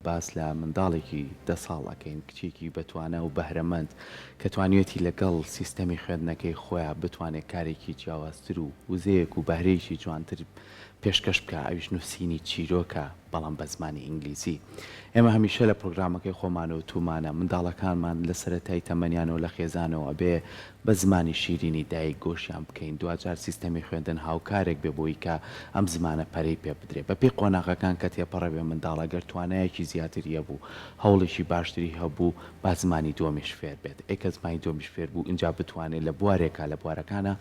باس لە منداڵێکی دە ساڵ ئەکەین، کچێکی بەتوانا و بەهرەمەند کە توانیویەتی لەگەڵ سیستەمی خوێندنەکەی خۆیا بتوانێ کارێکی جیاوازتر و وزەیەک و بەهرەیەکی جوانتر پێشکەش بکا ئەویش نووسینی چیرۆکە بەڵام بە زمانی ئینگلیزی. ئێمە هەمیشە لە پرۆگرامەکەی خۆمانەوە وتوومانە منداڵەکانمان لە سەرەتای تەمەنیانەوە لە خێزانەوە ئەبێ بە زمانی شیرینی دایک گۆشیان بکەین دواجار سیستەمی خوێندن هاوکارێک بێ بۆی کە ئەم زمانە پەرەی پێ بدرێ بە پێی قۆناغەکان کە تێپەڕەبێ منداڵ ئەگەر توانایەکی زیاتری هەبوو هەوڵێکی باشتری هەبوو با زمانی دووەمیش فێر بێت ئێ کە زمانی دووەمیش فێر بوو ئینجا بتوانێ لە بوارێکا لە بوارەکانا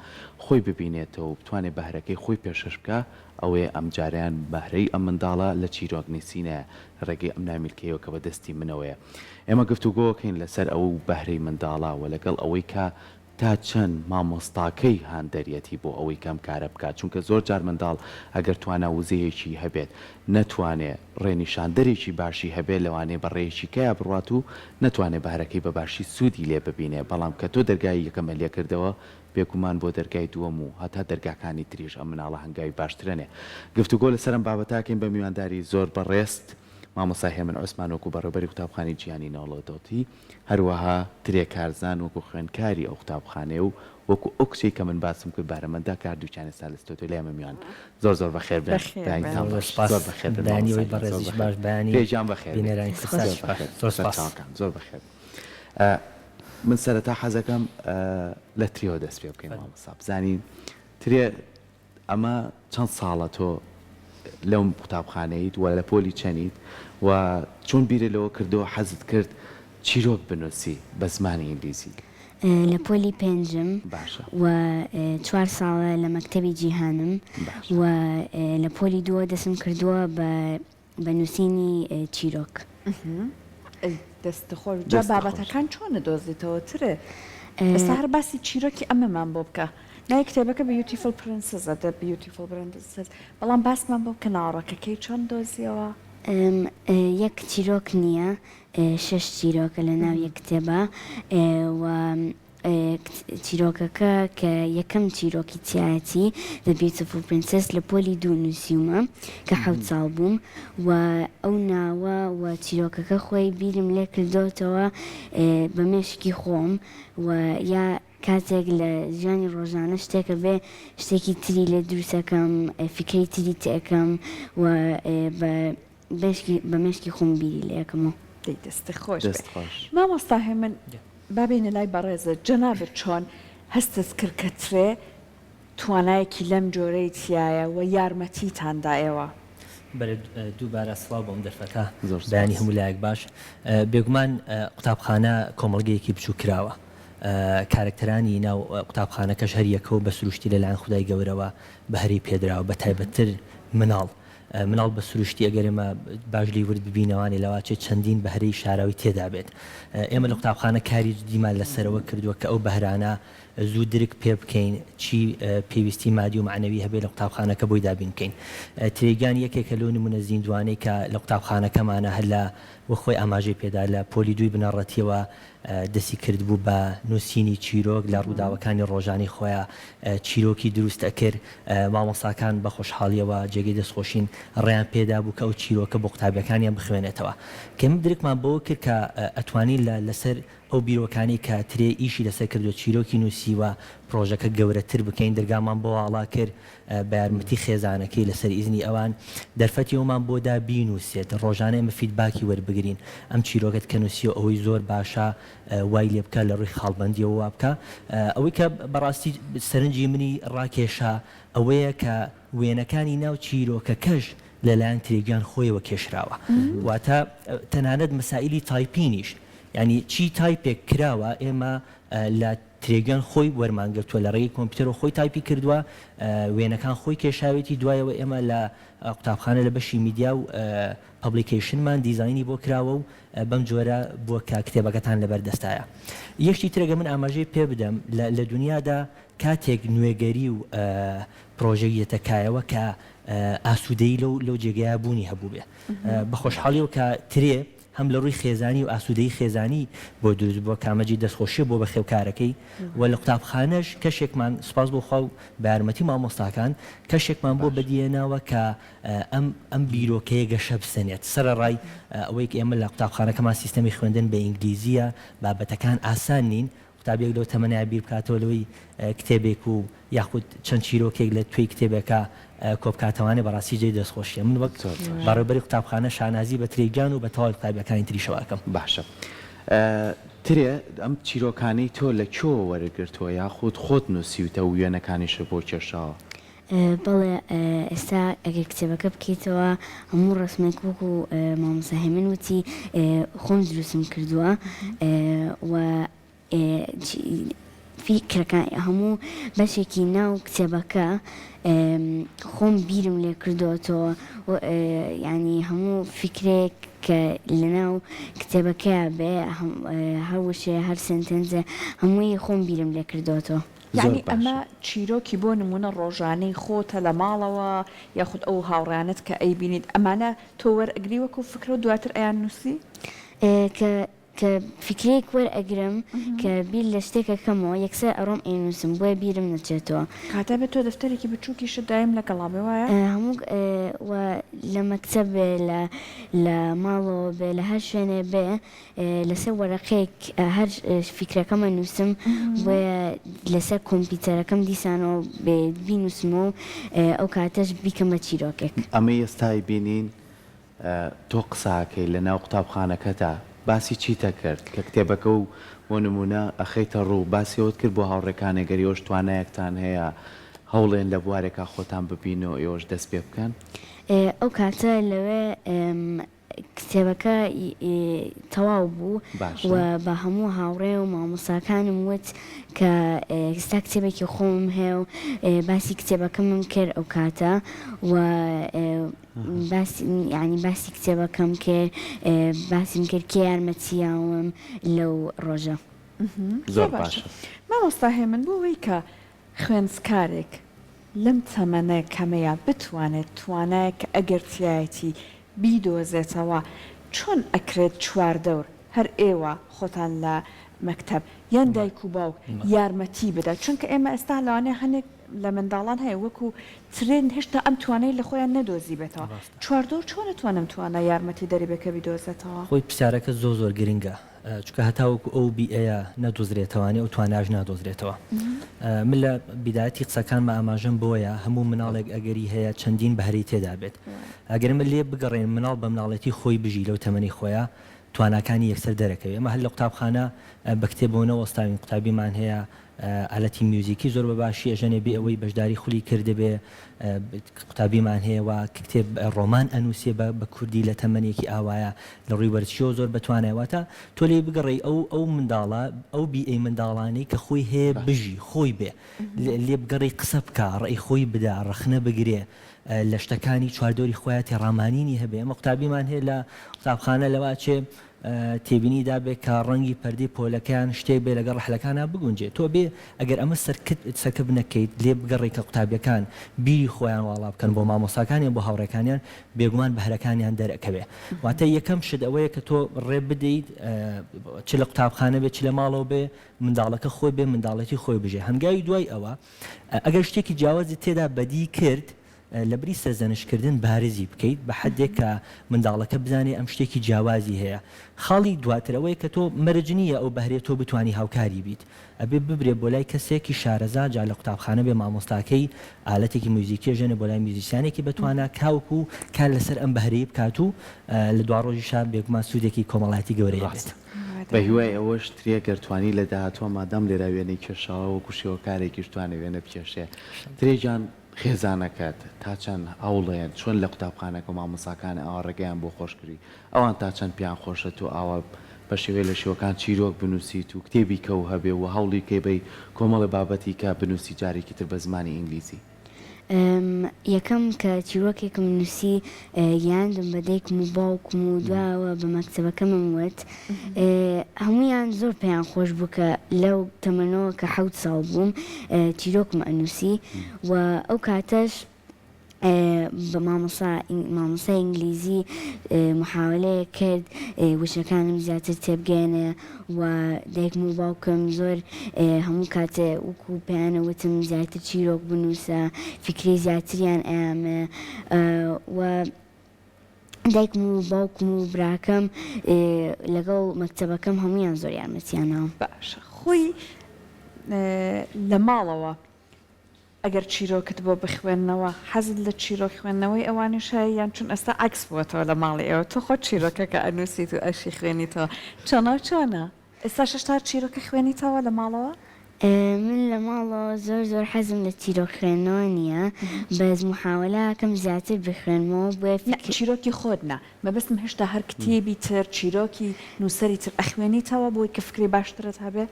خۆی ببینێتەوە و بتوانێ بەهرەکەی خۆی پێشکەش بکا ئەوەیە ئەمجارەیان بەهرەی ئەم منداڵە لە چیرۆک نوسینە لە ڕێگەی ئەم نامیلکەیەوە کە بە دەستی منەوەیە ئێمە گفتوگۆکەین لەسەر ئەو بەهرەی منداڵە وە لەگەڵ ئەوەی کە تا چەند مامۆستاکەی هاندەریەتی بۆ ئەوەی کە ئەم کارە بکات چونکە زۆر جار منداڵ ئەگەر توانا وزەیەکی هەبێت نەتوانێ ڕێنیشاندەرێکی باشی هەبێ لەوانەیە بە ڕێیەکی کەیا بڕوات و نەتوانێ بەهرەکەی بە باشی سوودی لێ ببینێ بەڵام کە تۆ دەرگای یەکەمت لێ کردەوە بێگومان بۆ دەرگای دووەم و هەتا دەرگاکانی تریش ئەم مناڵە هەنگاوی باشترەنێ. گفتوگۆ لەسەر ئەم بابەتە ئەکەین بە میوانداری زۆر بەڕێزت مامۆستا هێمن عوسمان وەکو بەڕێوبەری قوتابخانەی جیهانی نێودەوڵەتی هەروەها ترێ کارزان وەکو خوێندکاری ئەو قوتابخانەیە و وەکو ئەو کچەی کە من باسم کرد بارەمەندە کە هەردووکیان ئێستا لە ستۆدیۆ لای ئێمە میوان زۆر زۆر بەخێر بێن بەخێر بێن. بەیانیتان زۆر باش سپاس زۆر بەخێر بێن بەیانی مامۆستا ئەوی گیان زۆر بەڕێزیش بەخێر باش بەیانی ترێ گیان بەخێر بێی بینەرانی دەست کوردستانیش خۆش. زۆر باش بەخێر زۆر سپاس. سەرچاوەکان زۆر بەخێر بێن. من سەرەتا حەزەکەم لە ترێوە دەست پێ بکەین مامۆستا بزانین ترێ ئەمە چەند ساڵە تۆ لەو قوتابخانەیت و لە پۆلی چەنیت و چۆن بیرت لەوە کردەوە حەزت کرد چیرۆک بنووسی بە زمانی ئینگلیزی؟ لە پۆلی پێنجم باشە. و چوار ساڵە لە مەکتەبی جیهانم باشە. و لە پۆلی دووە دەستم کردووە بە بە نووسینی چیرۆک. ئەی دەست خۆش جا بابەتەکان چۆن ئەدۆزیتەوە ترێ ئێستا هەر باسی چیرۆکی ئەمەمان بۆ بکە ناوی کتێبەکە Beautiful Princess ە The Beautiful Princess بەڵام باسمان بۆ بکە ناوەڕۆکەکەی چۆن دۆزیەوە؟ یەک چیرۆک نییە شەش چیرۆکە لە ناو یەک کتێبا و چیرۆکەکە کە یەکەم چیرۆکی تیایەتی، The Beautiful Princess، لە پۆلی دوو نووسیومە کە حەوت ساڵ بووم و ئەو ناوە و چیرۆکەکە خۆی بیرم لێ کردۆتەوە بە مێشکی خۆم و یا کاتێک لە ژیانی ڕۆژانە شتێکە بێ شتێکی تری لێ دروستەکەم فیکرەی تری تێکەم و بە مێشکی بە مێشکی خۆم بیری لێ ئەکەمەوە. دەی دەستت خۆش بێ دەست خۆش. مامۆستا هێمن با بێینە لای بەڕێزت جەنابت چۆن هەستت کرد کە ترێ توانایەکی لەم جۆرەی تیایە و یارمەتیتان دا ئێوە؟ بەرێ دووبارە سڵاو بۆ ئەم دەرفەتە زۆر بەیانی سوپاس. هەموو لایەک باش بێگومان قوتابخانە کۆمەڵگەیەکی بچووک کراوە کارەکتەرانی ناو قوتابخانەکەش هەر یەکەو بە سروشتی لەلایەن خودای گەورەوە بەهرەی پێدراوە بە تایبەتتر مناڵ مناڵ بە سروشتی ئەگەر ئێمە باش لێی ورد ببینەوانێ لەواچێ چەندین بەهرەی شاراوی تێدا بێت. ئێمە لە قوتابخانە کاری جدیمان لەسەرەوە کردووە کە ئەو بەهرانە زوو درک پێ بکەین چی پێویستی مادی و مەعنەوی هەبێ لە قوتابخانەکە بۆی دابین بکەین. ترێگیان یەکێکە لەو نموونە زیندووانەی کە لە قوتابخانەکەمانە هەر لە وەک خۆی ئاماژەی پێدا لە پۆلی دووی بنەڕەتیەوە دەستی کردبوو بە نووسینی چیرۆک لە ڕووداوەکانی ڕۆژانەی خۆیا چیرۆکی دروست ئەکرد، مامۆستاکان بە خۆشحاڵیەوە جێگەی دەستخۆشین ڕێیان پێدابوو کە ئەو چیرۆکە بۆ قوتابیەکانیان بخوێنێتەوە. کە ئێمە درکمان بەوە کرد کە ئەتوانین لە لەسەر ئەو بیرۆکانەی کە ترێ ئیشی لەسەر کردووە چیرۆکی نووسیوە پرۆژەکە گەورەتر بکەین دەرگامان بۆ واڵا کرد بە یارمەتی خێزانەکەی لەسەر ئیزنی ئەوان دەرفەتی ئەومان بۆ دا بینووسێت، ڕۆژانە ئێمە feedback ی وەربگرین، ئەم چیرۆکەت کە نووسیوە ئەوەی زۆر باشە وای لێ بکە لە ڕووی خاڵبەندییەوە وا بکە. ئەوەی کە بەڕاستی سەرنجی منی ڕاکێشا ئەوەیە کە وێنەکانی ناو چیرۆکەکەش لەلایەن ترێگیان خۆیەوە کێشراوە، واتە تەنانەت مەسائیلی typing یش یانی چی تایپێک کراوە ئێمە لە ترێگیان خۆی وەرمان گرتووە لە ڕێگەی کۆمپیوتەرەوە خۆی تایپی کردووە، وێنەکان خۆی کێشاوێتی، دوایەوە ئێمە لە قوتابخانە لە بەشی میدیا و publication مان دیزاینی بۆ کراوە و بەم جۆرە بووە کە کتێبەکەتان لەبەر دەستایە. یەک شتی تر ئەگەر من ئاماژەی پێ بدەم لە دونیادا کاتێک نوێگەری و پرۆژەی یەتە کایەوە کە ئاسوودەیی لەو لەو جێگەیە بوونی هەبووبێ. بە خۆشحاڵیەوە کە ترێ. هەم لە ڕووی خێزانی و ئاسوودەیی خێزانی بۆ دروست بووە کە ئەمە جێی دەستخۆشیە بۆ بەخێوکارەکەی و لە قوتابخانەش کەشێکمان سوپاس بۆ خوا و بە یارمەتی مامۆستاکان کەشێکمان بۆ بەدیهێناوە کە ئەم ئەم بیرۆکەیە گەشە بسەنێت سەرەڕای ئەوەی کە ئێمە لە قوتابخانەکەمان سیستەمی خوێندن بە ئینگلیزییە بابەتەکان ئاسان نین قوتابیەک لەو تەمەنەیا بیر بکاتەوە لەوەی کتێبێک و یاخود چەند چیرۆکێک لە توێی کتێبێکا کۆبکاتەوانێ بەڕاستی جێی دەستخۆشیە من وەک بەڕێوبەری قوتابخانە شانازی بە ترێ گیان و بە تەواوی قوتابیەکانی تریشەوە ئەکەم. باشە ترێ ئەم چیرۆکانەی تۆ لە کوێوە وەرگرتووە یاخود خۆت نووسیوتە و وێنەکانیشت بۆ کێشاوە؟ بەڵێ ئێستا ئەگەر کتێبەکە بکەیتەوە هەموو ڕەسمێک وەکو مامۆستا هێمن وتی خۆم دروستم کردووە و فیکرەکان هەموو بەشێکی ناو کتێبەکە خۆم بیرم لێ کردۆتەوە یانی هەموو فیکرەیەک کە لەناو کتێبەکەیا بێ هەر وشەیە هەر sentence ێ هەمووی خۆم بیرم لێ کردۆتەوە. زۆر یەعنی ئەمە باشە. چیرۆکی بۆ نموونە ڕۆژانەی خۆتە لە ماڵەوە یاخود ئەو هاوڕێیانەت کە ئەیبینیت ئەمانە تۆ وەرئەگری وەکو فکرە و دواتر ئەیاننووسی؟ کە کە فیکرەیەک وەرئەگرم کە بیر لە شتێک ئەکەمەوە یەکسەر ئەڕۆم ئەینووسم بۆیە بیرم نەچێتەوە. کاتە بێ تۆ دەفتەرێکی بچووکیشت دایم لەگەڵا بێ وایە؟ هەموو و لە مەکتەب بێ لە لە ماڵەوە بێ لە هەر شوێنێ بێ لەسەر وەرەقەیەک هەر فیکرەکەم ئەنووسم بۆیە لەسەر کۆمپیوتەرەکەم دیسانەوە بینووسمەوە و ئەو کاتەش بیکەم بە چیرۆکێک. ئەمەی ئێستا ئەیبینین تۆ قسە ئەکەی لە ناو قوتابخانەکەتا باسی چیتە کرد کە کتێبەکە و بۆ نموونە ئەخەیتە ڕوو باسی ئەوەت کرد بۆ هاوڕێکانێ گەر ئێوەش توانایەکتان هەیە هەوڵێن لە بوارێکا خۆتان ببینەوە ئێوەش دەست پێ بکەن؟ ئەو کاتە لەوێ کتێبەکە تەواو بوو و بە هەموو هاوڕێ و مامۆستاکانم وت کە ئێستا کتێبێکی خۆمم هەیە و باسی کتێبەکەمم کرد ئەو کاتە و باسی یانی باسی کتێبەکەم کرد باسیم کرد کێ یارمەتی یاوم لەو ڕۆژە. زۆر باشە مامۆستا هێمن بۆ وەی کە خوێندکارێک لەم تەمەنە کەمەیا بتوانێت توانایەک کە ئەگەر تیایەتی بیدۆزێتەوە چۆن ئەکرێت چواردەور هەر ئێوە خۆتان لە مەکتەب یان دایک و باوک یارمەتی بدات چونکە ئێمە ئێستا لەوانەیە هەنێک لە منداڵان هەیە وەکو ترێن هێشتا ئەم توانای لە خۆیان نەدۆزیبێتەوە چواردەور چۆن ئەتوانن ئەم توانا یارمەتی دەری بێ کە بیدۆزێتەوە؟ خۆی پرسیارەکە زۆر زۆر گرنگە چونکە هەتاوەکو ئەو بیئەیە نەدۆزرێتەوانی ئەو تواناش نادۆزرێتەوە. من لە بیدایەتی قسەکانما ئاماژەم بەوەیە هەموو مناڵێک ئەگەری هەیە چەندین بەهرەی تێدا بێت. ئەگەر ئێمە لێ بگەڕێین مناڵ بە مناڵێتی خۆی بژی لەو تەمەنەی خۆیا تواناکانی یەکسەر دەرەکەوێ. ئێمە هەر لە قوتابخانە بە کتێبەوە نەوەستاوین قوتابیمان هەیە ئالەتی میوزیکی زۆر بە باشی ئەژەنێ بێ ئەوەی بەشداری خولی کردبێ قوتابیمان هەیە وا کتێب ڕۆمان ئەنووسێ بە بە کوردی لە تەمەنێکی ئاوایە لە ڕووی وەرزشیەوە زۆر بەتوانایە واتە تۆ لێی بگەڕێی ئەو ئەو منداڵە ئەو بیئەی منداڵانەی کە خۆی هەیە بژی خۆی بێ لێ بگەڕێی قسە بکا ڕەئی خۆی بدا ڕەخنە بگرێ لە شتەکانی چواردەوری خۆیا تێڕامانینی هەبێ ئێمە قوتابیمان هەیە لە قوتابخانە لەوە ئەچێ تێبینی دابێ کە ڕەنگی پەردەی پۆلەکەیان شتێک بێ لەگەڵ ڕەحلەکانا بگونجێ. تۆ بێ ئەگەر ئەمە سەرکت سەرکپ نەکەیت، لێ بگەڕێی کە قوتابیەکان بیری خۆیان واڵا بکەن بۆ مامۆستاکانیان بۆ هاوڕێکانیان، بێگومان بەهرەکانیان دەرئەکەوێ. واتە یەکەم شت ئەوەیە کە تۆ ڕێ بدەیت چ لە قوتابخانە بێ چ لە ماڵەوە بێ منداڵەکە خۆی بێ منداڵێتی خۆی بژێ. هەنگاوی دوای ئەوە ئەگەر شتێکی جیاوازت تێدا بەدی کرد، لەبری سەرزەنشتکردن بارزی بکەیت بە حەدێک کە منداڵەکە بزانێت ئەم شتێکی جیاوازی هەیە. خاڵی دواتر ئەوەیە کە تۆ مەرج نییە ئەو بەهرەیە تۆ بتوانی هاوکاری بیت. ئەبێ ببرێ بۆ لای کەسێکی شارەزا جا لە قوتابخانە بێ مامۆستاکەی ئالەتێکی میوزیکی ئەژەنێ بۆ لای میوزیسیانێکی بەتوانا کاوەکو کار لەسەر ئەم بەهرەی بکات و لە دواڕۆژیشا بێگومان سوودێکی کۆمەڵایەتی گەورەی ئەبێت. ڕاستە. بە هیوای ئەوەش ترێ گەر توانی لە داهاتووە مادام لێرە وێنەی کێشاوە وەکو شێوەکارێکیش توانێ وێنە بکێشێ. ترێ گیان خێزانەکەت تا چەند هەوڵێن چۆن لە قوتابخانەکە و مامۆستاکان ئاوا ڕێگەیان بۆ خۆش کردی ئەوان تا چەند پێیان خۆشە تۆ ئاوا بە شێوەی لە شێوەکان چیرۆک بنووسیت و کتێبی کەو هەبێ و هەوڵی کەی بەی کۆمەڵێ بابەتی کە بنووسی جارێکی تر بە زمانی ئینگلیزی. یەکەم کە چیرۆکێکم نووسی گەیاندم بە دایکم و باوکم و دوایەوە بە مەکتەبەکەمم وت هەموویان زۆر پێیان خۆش بوو کە لەو تەمەنەوە کە حەوت ساڵ بووم چیرۆکم ئەنووسی و ئەو کاتەش. بە مامۆستا مامۆستای ئینگلیزی محاوەلەیەک کرد وشەکانم زیاتر تێبگەیەنێ و دایکم و باوکم زۆر هەموو کاتێ وەکو پێیانە وتم زیاتر چیرۆک بنووسە فیکرەی زیاتریان ئەیامێ و دایکم و باوکم و براکەم لەگەڵ مەکتەبەکەم هەموویان زۆر یارمەتیانەوە. باشە خۆی لە ماڵەوە ئەگەر چیرۆکت بۆ بخوێننەوە حەزت لە چیرۆک خوێندنەوەی ئەوانیش هەیە یان چون ئێستا عەکس بووەتەوە لە ماڵی ئێوە تۆ خۆت چیرۆکەکە ئەنووسیت و ئەشی خوێنیتەوە چۆنە و چۆنە ئێستاش هێشتا چیرۆکە خوێنیتەوە لە ماڵەوە؟ من لە ماڵەوە زۆر زۆر حەزم لە چیرۆک خوێندنەوە نییە بەس محاوەلە ئەکەم زیاتر بخوێنمەوە بۆیە نا فکر. چیرۆکی خۆت نا مەبەستم هێشتا هەر کتێبی تر چیرۆکی نووسەری تر ئەخوێنیتەوە بۆی کە فکرەی باشترت هەبێ؟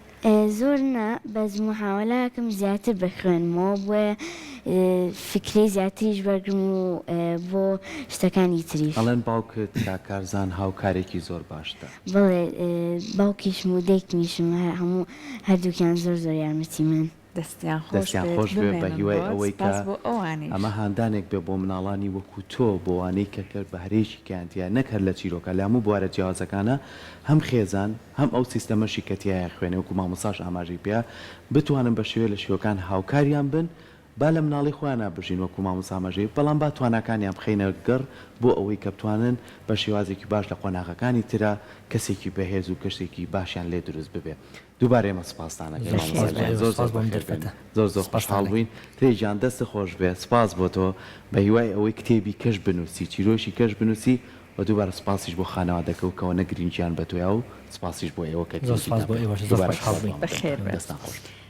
زۆر نا بەس محاوەلەکەم زیاتر بخوێنمەوە بۆیە فکرەی زیاتریش وەرگرم و بۆ شتەکانی تریش. ئەڵێن باوکت کاک کارزان هاوکارێکی زۆر باشتە. بەڵێ باوکیشم و دایکمیشم هەموو هەردووکیان زۆر زۆر یارمەتی من. دەستیان خۆش دەستیان بێت خۆش بێ بە بمێنن هیوای بۆت ئەوەی کە سپاس بۆ ئەوانیش. ئەمە هاندانێک بێ بۆ مناڵانی وەکو تۆ بۆ وانەی کە کە بەهرەیەکی کەیان تیایە نەک هەر لە چیرۆکا لە هەموو بوارە جیاوازەکانا هەم خێزان هەم ئەو سیستەمەشی کە تیایا خوێنێ وەکو مامۆستاش ئاماژەی پێیا بتوانن بە شێوەیە لە شێوەکان هاوکاریان بن با لە مناڵی خۆیانا بژین وەکو مامۆستا ئاماژەی بەڵام با تواناکانیان بخەینە گەڕ بۆ ئەوەی کە بتوانن بە شێوازێکی باش لە قۆناغەکانی ترا کەسێکی بەهێز و کەسێکی باشیان لێ دروست ببێ دووبارە ئێمە سوپاستان ئەکەین زۆر سوپاس مامۆستا بۆ گیان ئێوە زۆر زۆر سوپاس بۆ ئەم بەخێر بێن دەرفەتە زۆر زۆر سوپاستان خۆشحاڵ دەکەم. بووین ترێ گیان دەستت خۆش بێ سوپاس بۆ تۆ بە هیوای ئەوەی کتێبی کەش بنووسی چیرۆکی کەش بنووسی وە دووبارە سوپاسیش بۆ خانەوادەکە و کەوەنە گرینگیان بە تۆیا و سوپاسیش بۆ ئێوە کە زۆر سوپاس گرینگیتان بۆ پێ ئێوەش زۆر دووبارە خۆشحاڵ سوپاس بووین. بۆ بەخێر ئامادەبوونتان بێن. دەستان خۆش بێ.